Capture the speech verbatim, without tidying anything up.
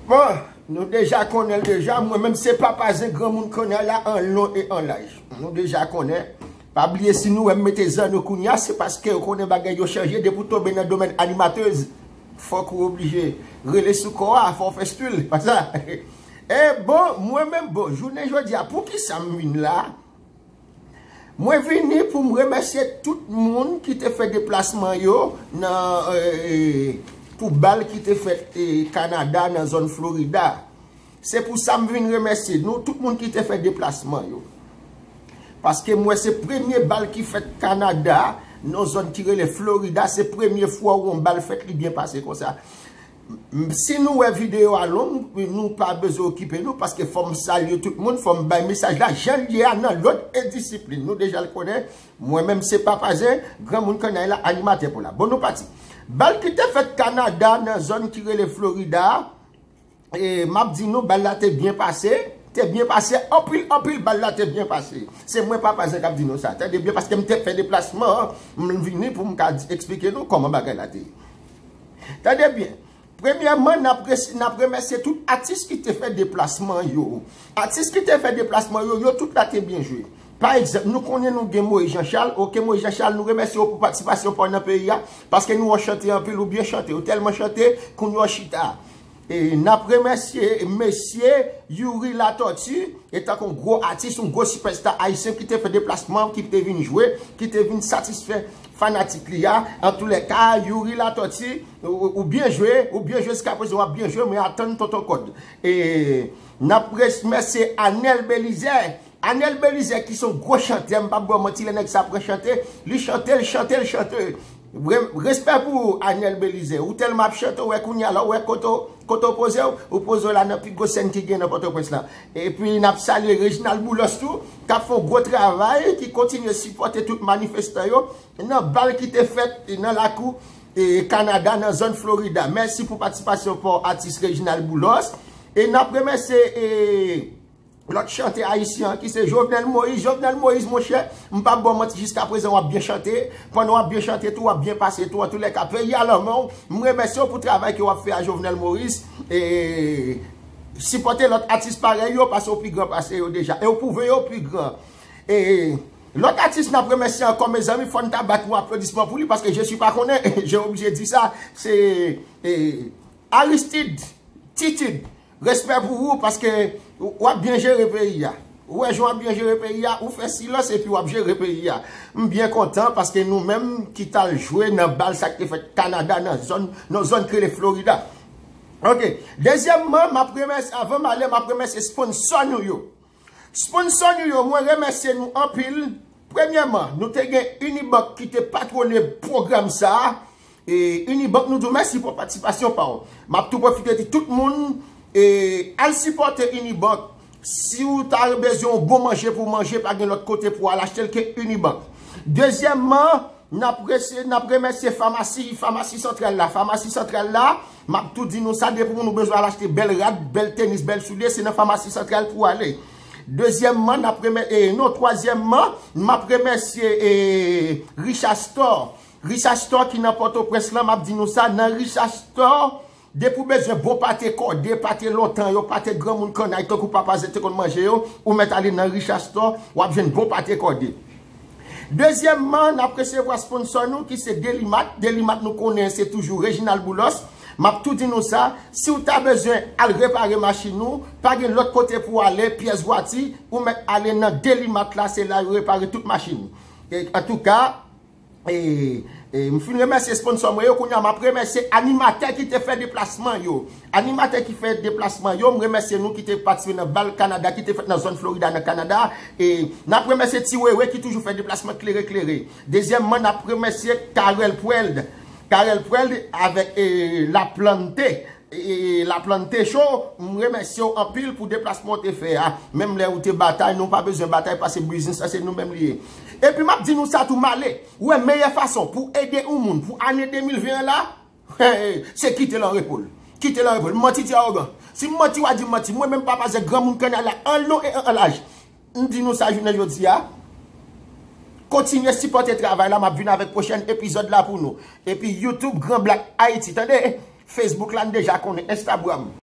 Bon, nou deja konnen l deja, mwen menm se Papa Zen, granmoun kannay la an lon e an laj. Nou deja konnen. Pa bliye, si nou wè m mete zanno kounya, se paske yo konnen bagay yo chanje. Depi w tonbe nan domèn animatèz, fòk ou oblije rele sou kò a, fò w fè stil, pa sa? E bon, mwen menm, bon, jounen jodi a, poukisa m vin la? Mwen vini pou m remèsye tout moun ki te fè deplasman yo nan, eh, pou bal ki te fèt, eh, Kanada, nan zòn Florida. Se pou sa m vin remèsye nou, tout moun ki te fè deplasman yo. Paske m wè se premye bal ki fèt Kanada, nan zòn ki rele Florida, se premye fwa w wè yon bal fèt, li byen pase konsa. M, si nou wè videyo a long, nou pa bezwen okipe nou, paske fò m salye tout moun, fò m bay mesaj la jan l ye a nan lòd e disiplin. Nou deja l konnen, mwen menm se Papa Zen, granmoun kannay la, animatè pou la. Bon, nou pati. Bal ki te fèt Kanada, nan zòn ki rele Florida, e m ap di nou, bal la te byen pase, te byen pase, anpil, anpil, bal la te byen pase. Se mwen, Papa Zen, k ap di nou sa. Tande byen, paske m te fè deplasman an, m vini pou m ka di, eksplike nou kòman bagay la te ye. Tande byen. Premyèman, n ap res-, n ap remèsye tout atis ki te fè deplasman yo. Atis ki te fè deplasman yo, yo tout la te byen jwe. Pa egzanp, nou konnen nou gen Moïse Jean Charles. Oke, Moïse Jean Charles, nou remèsye w pou patisipasyon pa w nan peyi a, paske nou wè w chante anpil, ou byen chante, ou tèlman chante, kounye a w chita. E n ap remèsye mesye Youri Latortue, etanke yon gwo atis, yon gwo sipèsta ayisyen ki te fè deplasman, ki te vin jwe, ki te vin satisfè fanatik li a. Antoulèka, Youri Latortue, ou, ou byen jwe, ou byen jwe jiska prezan, w ap byen jwe, men atann tonton kòd. E n ap remèsye Anel Belizaire. Anel Belizaire ki se yon gwo chantè, m p ap ba w manti, lè nèg sa pran chante, li chante, l chante, l chante. Re-, respè pou ou, Anel Belizaire. Ou tèlman ap chante, ou wè kounye a la, ou wè kote w, kote w poze w, ou poze w la nan pi gwo sèn ki gen nan Pòtoprens la. Epi n ap salye Reginald Boulos tou, k ap fè yon gwo travay, ki kontinye sipòte tout manifestan yo nan bal ki te fèt nan lakou, e, Kanada, nan zòn Florida. Mèsi pou patisipasyon pa w, atis Reginald Boulos. E n ap remèsye, e, lòt chantè ayisyen an ki se Jovenel Moïse. Jovenel Moïse, monchè, m p ap ba w manti, jiska prezan w ap byen chante. Pandan w ap byen chante tou, w ap byen pase tou. Antoulèka, peyi a nan men w. M remèsye w pou travay ke w ap fè a, Jovenel Moïse. E sipòte lòt atis parèy yo, paske w pi gran pase yo deja. E w pwouve yo pi gran. E lòt atis n ap remèsye ankò, mezanmi, fò n ta bat yon aplodisman pou li, paske je suis pa konnen, je obligé di sa, se, e, Aristide Titid. Respè pou ou, paske w ap byen jere peyi a. Ou wè jan w ap byen jere peyi a, ou fè silans epi w ap jere peyi a. M byen kontan paske nou menm ki t al jwe nan bal sa k te fèt Kanada, nan zòn, nan zòn ki rele Florida. Oke. Dezyèmman, m ap remèsye, avan m ale, m ap remèsye sponsò nou yo. Sponsò nou yo, mwen remèsye nou anpil. Premyèman, nou te gen Unibank ki te patwone pwogram sa a. E Unibank, nou di w mèsi pou patisipasyon pa w. M ap tou pwofite di tout moun, e, al sipòte Unibank. Si w ta bezwen yon bon manje pou w manje, pa gen lòt kote pou w al achte l ke Unibank. Dezyèmman, n ap rese-, n ap remèsye famasi, famasi santral la. Famasi santral la, m ap tou di nou sa, depi moun ou bezwen al achte bèl rad, bèl tenis, bèl soulye, se nan famasi santral pou w ale. Dezyèmman, n ap remè-, e, non, twazyèmman, m ap remèsye, e, Richard Store. Richard Store ki nan Pòtoprens lan, m ap di nou sa, nan Richard Store, depi w bezwen bon pate kòde, pate lontan yo, pate granmoun kannay, tankou Papa Zen te konn manje yo, ou mèt ale nan Richard Store, w ap jwenn bon pate kòde. Dezyèmman, n ap resevwa sponsò nou ki se Delimat. Delimat nou konnen se toujou Reginald Boulos. M ap tou di nou sa, si w ta bezwen al repare machin ou, pa gen lòt kote pou w ale, pyès vwati, ou mèt ale nan Delimat la, se la yo repare tout machin. E, antouka, e, e, m fin remèsye sponsò mwen yo, kounye a m ap remèsye animatè ki te fè deplasman yo. Animatè ki fè deplasman yo, m remèsye nou ki te patisipe nan bal Kanada ki te fèt nan zòn Florida nan Kanada. E n ap remèsye Ti Wewe ki toujou fè deplasman klere klere. Dezyèmman, n ap remèsye Carel Pwèld. Carel Pwèld avèk, e, Laplante. E, Laplante Show, m remèsye w anpil pou deplasman w te fè a. Menm lè ou te batay, nou pa bezwen batay, paske biznis la se nou menm li ye. Epi m ap di nou sa tou, m ale. Ou wè, meyè fason pou ede yon moun pou ane de mil ven an la, se kite l an repo l. Kite l an repo l. M manti, ti awogan. Si m manti, w a di m manti. Mwen menm, Papa Zen, granmoun kannay la, an lon e an laj. M di nou sa jounen jodi a. Kontinye sipòte travay la, m ap vin avèk pwochèn epizòd la pou nou. Epi YouTube Grand Black Haïti, tande? Facebook la, n deja konnen, Instagram.